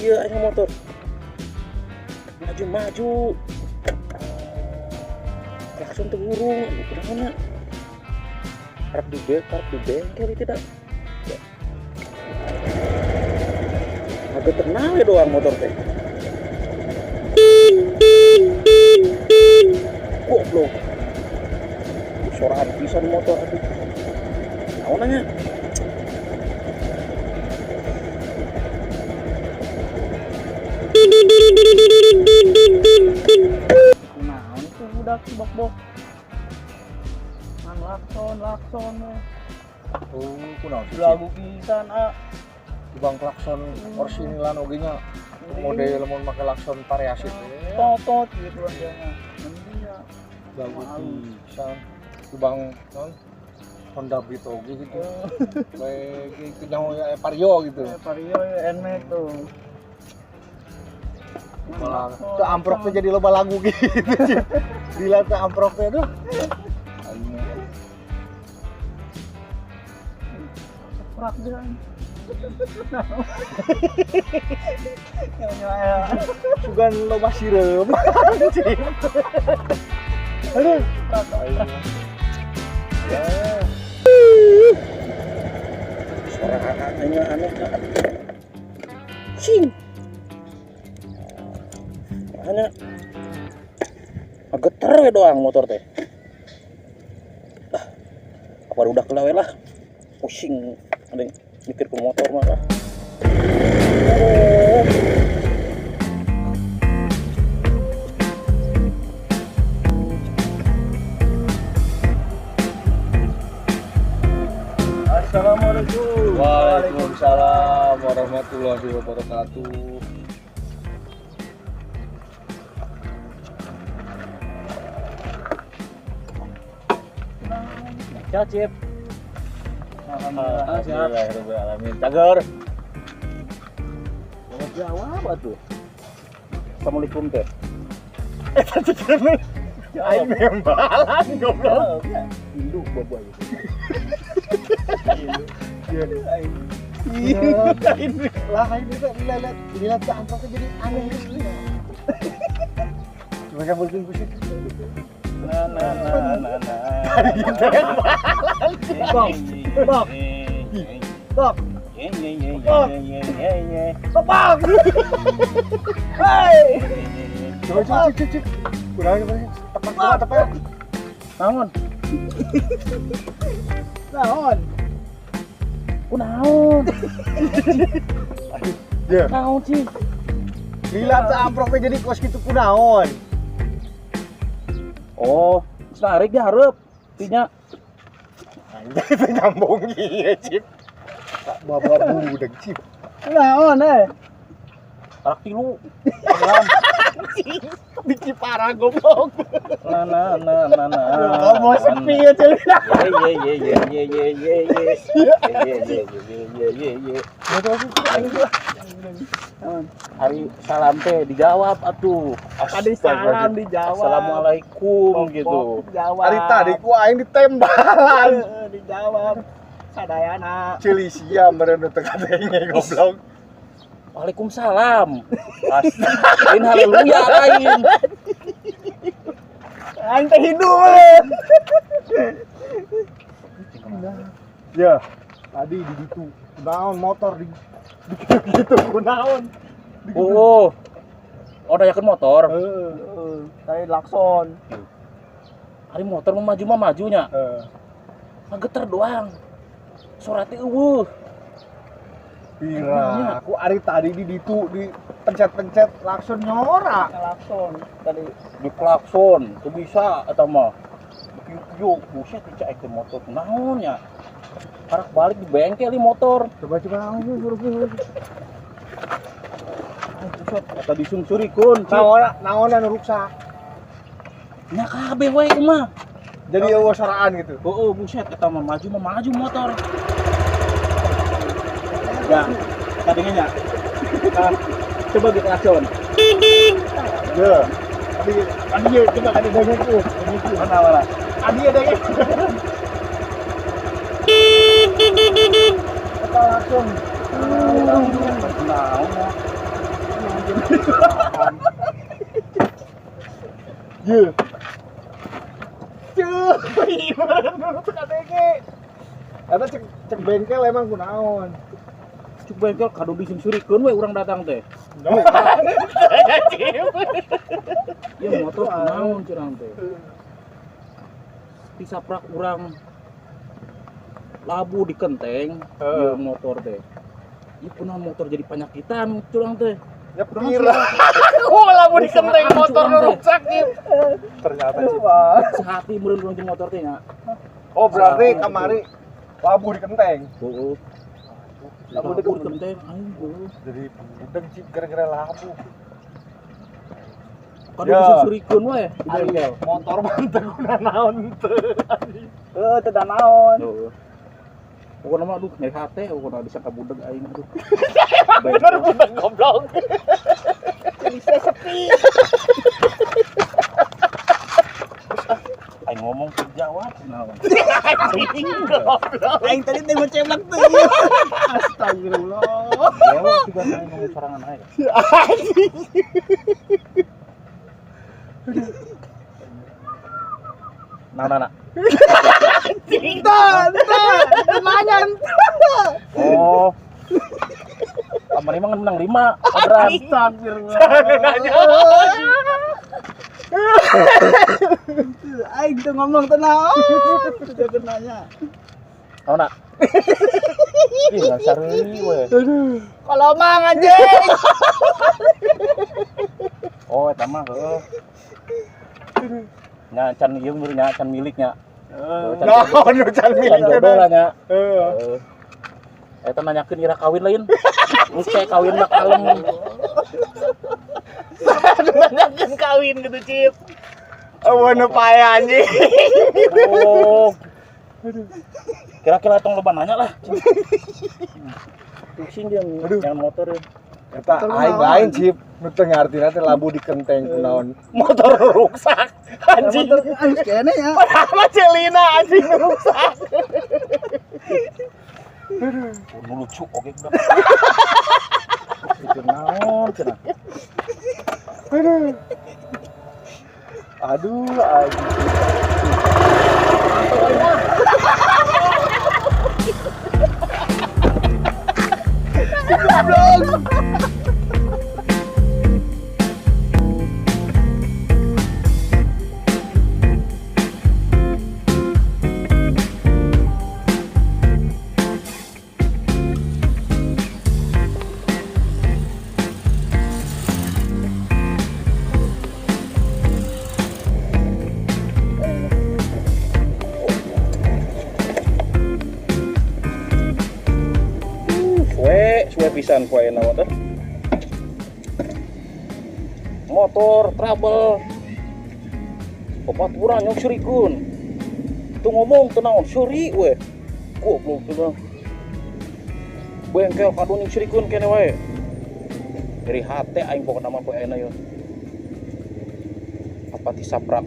Kieu aing motor. Maju-maju. Klakson teu hurung, kunaon nya? Harap di karep di bengkel itu dah. Agak tenang ya doang motor teh. Goblok. Soraan pisan motor aduh. Naon nya? Kunaon tuh budak bok-bok. Man lakson, lakson we. Oh, kunaon sih? Lagu pisan ah. Bang klakson orsinilan oge nya. Model lamun make klakson variasi teh. Totot gitu aja. Mending ya. Lagu pisan. Bang non Honda Beat oge gitu. Kayak gitu nyaho ya Vario gitu. Vario ya Nmax tuh. Malah teu amprok teh jadi loba lagu gitu. Dila teh amprok teh aduh. Prak dia. Nyawa. Sugan loba sireum. Anjing. Aduh. Ya. Suara aneh aneh. Cing. Hanya geter we doang motor teh. Ah, apa udah kelawe lah. Pusing ada mikir ke motor mah lah. Aduh. Assalamualaikum. Waalaikumsalam warahmatullahi wabarakatuh. Cacip. Alhamdulillah. Alhamdulillah. Cager. Mau jawab atuh. Assalamualaikum teh. Eta teh aing nembalan goblok. Hindu bawa itu. Iya. Lah aing teh lihat teh amprok teh jadi aneh gitu. Coba sampeurkeun ku situ. Na na na na na. Bok. Bok. Bok. Ye ye ye ye ye ye. Bok. Hei. Coba coba cik cik. Kurang tepat tepat. Naon? Naon? Kunaon? Ya. Naon sih? Lila teh amprok teh jadi kos kitu kunaon? Oh, tarik dia hareup. Tinya. Anjing teh nyambung ieu, Cip. Tak bawa budak, Cip. Naon eh? Tarak tilu. Biki parah goblok. Na na na na na. Kamu sepi ya celina. Ye ye ye ye ye ye ye. Ye ye ye ye ye ye. Hari salam teh dijawab atuh. Tadi salam dijawab. Assalamualaikum gitu. Jawab. Hari tadi ku aing ditembalan. Dijawab. Sadayana. Cilisia meureun teu kadenge goblok. Waalaikumsalam. Lain haleluya lain. Aing teh hidup. Ya, tadi di ditu kunaon motor di gitu kunaon. Oh. Oh, dayakeun motor. Heeh. Tadi lakson. Hari motor mah maju mah majunya. Heeh. Geter doang. Suara teh eueuh. Pira, aku ari tadi di ditu di pencet-pencet lakson nyora. Lakson tadi di klakson, teu bisa eta mah. Kieu-kieu buset dicek ke motor naon nya. Karak balik di bengkel di motor. Coba coba langsung suruh. Buset, eta disungsurikeun. Naon anu ruksak. Nya kabeh we ieu mah. Jadi eueuh soraan gitu. Heeh, buset eta mah maju motor. Ya, tadinya nya. Nah, coba kita klakson. Ya. Tadi tadi coba tadi dengek tuh. Mana wala? Tadi ya dengek. Kita langsung. Naon ya. Ye. Cuy, meureun teu kadenge. Eta cek bengkel emang kunaon? Cek bengkel kado disungsurikeun we urang datang teh. Ya motor kunaon curang teh. Disaprak urang labu di kenteng ieu motor teh. Ieu kunaon motor jadi panyakitan curang teh. Ya pira. Oh, labu di kenteng motor nu rusak ieu. Ternyata sih. Sehati meureun urang jeung motor teh nya. Oh, berarti kamari labu di kenteng. Heeh. Labu di kenteng aing heueuh. Jadi budeg sih gara-gara labu. Kado disurikeun we di bengkel. Motor mah teu guna naon teu. Heuh, teu naon. Heeh. Pokona mah aduh nyeri hate pokona disangka budeg aing aduh. Bener budeg goblok. Bisa sepi. Aing ngomong teu jawab kunaon. Aing tadi teh mau ceblak tuh. Astagfirullah. Jawab juga aing ngomong sorangan aing. Nah, nah, nah. Lumayan. Oh. Kamari mah menang 5. Berat. Astagfirullah. Aing tuh ngomong tenang. Sudah nanya. Oh, nak. Ih, enggak sareuy we. Kalau mang anjing. Oh, eta mah heueuh. Nya can ieu meureun nya can miliknya. Naon nu can milik Can jodoh lah nya. Heeh. Eta nanyakeun ira kawin lain. Geus kayak kawin mah kalem. Nanyakeun kawin gitu, Cip. Eueuh nu pae anjing. Oh. Kira-kira tong loba nanya lah. Pusing dia yang motor ya. Eta aing lain Cip, nu teu ngartina teh labu di kenteng kunaon. Motor rusak anjing. Motor alus kene ya. Padahal celina anjing rusak. Nu lucu oge budak. Itu naon cenah. Aduh. Aduh, anjing. Goblok. Suwe pisan poe naon teh. Motor trouble. Babaturan nyok surikeun. Teu ngomong teu naon suri we. Goblok teu. Bengkel kadu nyok surikeun kene wae. Nyeri hate aing pokona mah poe ayeuna yeuh. Apa tisaprak.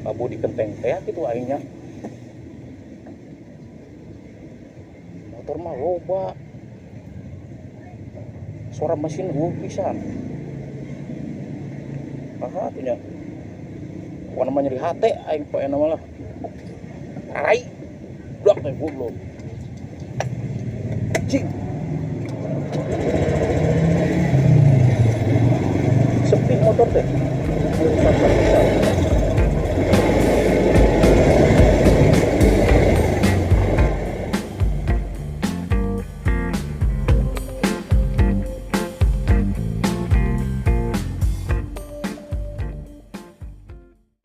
Labu di kenteng teh kitu aing nya. Motor mah loba. Suara mesin eueuh pisan. Aha atuh nya. Pokona mah nyeri hate aing poe mah lah. Arai. Blok teh goblok. Cing.